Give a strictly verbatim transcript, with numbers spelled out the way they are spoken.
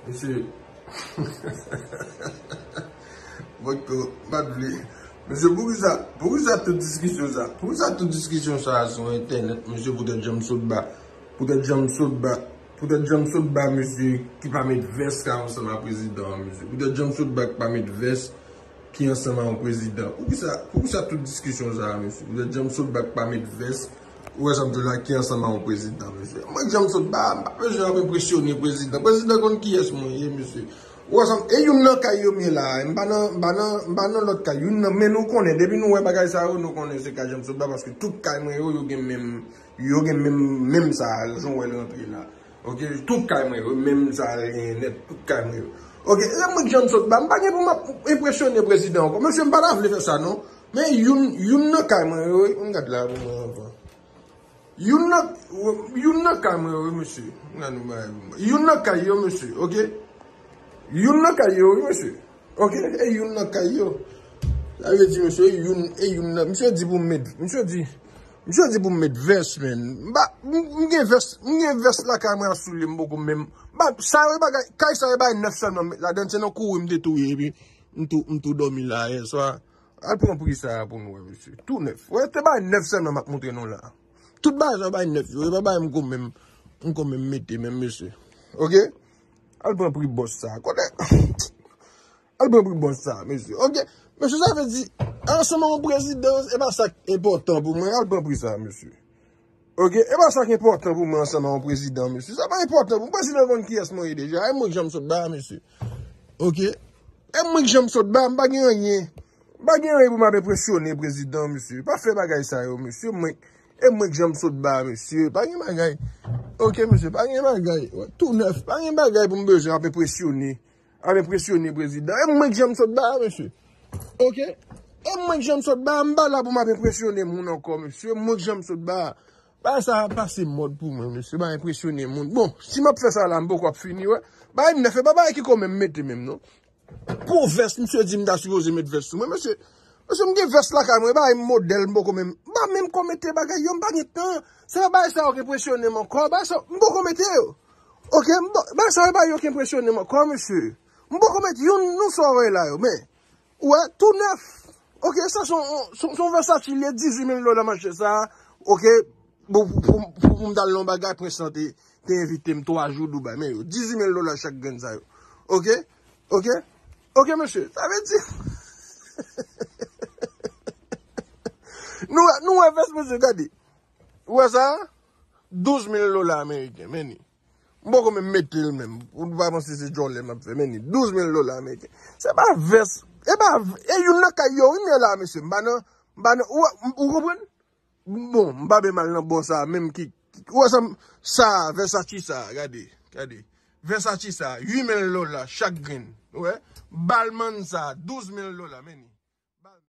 Mesye, mwen tou, m pa t vle. Mesye, poukisa, poukisa tout diskisyon sa? Poukisa tout diskisyon sa sou entènèt, mesye, poutèt jan m sot ba? Poutèt jan m sot ba? Poutèt jan m sot ba, mesye, ki pa met vès ka ansanm a prezidan an, mesye? Poutèt jan m sot ba ki pa met vès ki ansanm a yon prezidan? Poukisa, poukisa tout diskisyon sa a, mesye? Poutèt jan m sot ba ki pa met vès, ou wè sa m di w la, ki ansanm a yon prezidan, mesye? Mwen, jan m sot ba, m pa bezwen ap enpresyone prezidan. Prezidan konn kiyès mwen ye, mesye. Ou wè sa m, e youn nan kay yo m ye la a. M pa nan, m pa nan, m pa nan lòt kay. Youn nan, men nou konnen, depi nou wè bagay sa yo, nou konnen se kay jan m sot ba, paske tout kay mwen yo, yo gen menm, yo gen menm, menm sa a, jan w wè l rantre la. Ok, tout kay mwen yo, menm sa a, l gen nèt, tout kay mwen yo. Ok, e mwen k jan m sot ba, m pa gen pou m ap enpresyone prezidan ankò. Mesye, m pa ta vle fè sa non. Men youn, youn nan kay mwen yo, wi, m gad la pou mwen anvan. Youn nan, youn nan kay mwen yo, wi, mesye. M gad nou bagay pou mwen. Youn nan kay yo, mesye, ok? Youn nan kay yo, wi, mesye. Ok, e youn nan kay yo. Sa vle di, mesye, e youn, e youn nan, misye di pou m met, misye di, misye di pou m met vès, men. M pa, m, m gen vès, m gen vès lakay mwen ak soulye m poko menm. M pa, sa yo e bagay, kay sa yo e bagay nèf sèlman m met ladann, se nan kouri m te touye, epi m tou, m tou dòmi la yè swa. Al pran pri sa a pou nou wè, mesye. Tou nèf. Wè, te bagay nèf sèlman m ap montre nou la. Tout bagay sa yo bagay nèf yo, e pa bagay m ko menm, m ko menm mete menm, mesye. Ok? Al pran pri bòs sa a. Kote? Al pran pri bòs sa a, mesye. Ok? Mesye, sa vle di, ansanm yon prezidan, e pa sa k enpòtan pou mwen. Al pran pri sa a, mesye. Ok? E pa sa k enpòtan pou mwen ansanm a yon prezidan, mesye. Sa pa enpòtan pou mwen. Prezidan konn kiyès mwen ye deja. E mwen k jan m sot ba a, mesye. Ok? E mwen k jan m sot ba a, m pa gen anyen. M pa gen anyen pou m ap enpresyone prezidan, mesye. Pa fè bagay sa yo, mesye. Mwen, e mwen k jan m sot ba a, mesye. Pa gen bagay. Ok, mesye, pa gen bagay. Wè, tou nèf. Pa gen bagay pou m bezwen ap enpresyone. Ap enpresyone prezidan. E mwen k jan m sot ba a, mesye. Ok? E mwen k jan m sot ba a, m pa la pou m ap enpresyone moun ankò, mesye. Mwen k jan m sot ba a. Bagay sa a pase mòd pou mwen, mesye. Pa enpresyone moun. Bon, si m ap fè sa la, m poko ap fini, wè. Bagay nèf, e pa bagay ki ko menm mete menm, non. Pou vès, misye di m ta sipoze met vès sou mwen, mesye. Mesye, m gen vès lakay mwen, bagay modèl, m poko menm, m pa menm ko mete bagay yo, m pa gen tan. Se pa bagay sa yo k enpresyone m ankò, bagay sa, m poko mete yo. Ok, m pa, bagay sa yo pa yo k enpresyone m ankò, mesye. M poko mete youn, nou sa w wè la yo, men. Ou wè, tou nèf. Ok, sa se yon, se yon, se yon Versace li ye, dizuit mil dola mache sa. Ok, bon, pou, pou, pou, pou m t al nan yon bagay, prens lan te, te envite m twa jou Dubai, men yo, dizuit mil dola chak grenn sa yo. Ok? Ok? Ok, mesye, sa vle di, nou, nou wè vès, mesye, gade. Ou wè sa? Douz mil dola ameriken, men ni. M poko menm mete l menm. Ou pa panse se djòlè m ap fè, men ni douz mil dola ameriken. Se pa vès, e pa, e youn nan kay yo, wi, m ye la, mesye. M pa nan, m pa nan, ou, ou konprann? Bon, m pa menm al nan bò sa, menm ki, ki, ou wè sa, sa, Versace sa, gade, gade. Versace sa, uit mil dola chak grenn, ou wè? Balmain sa, douz mil dola, men ni.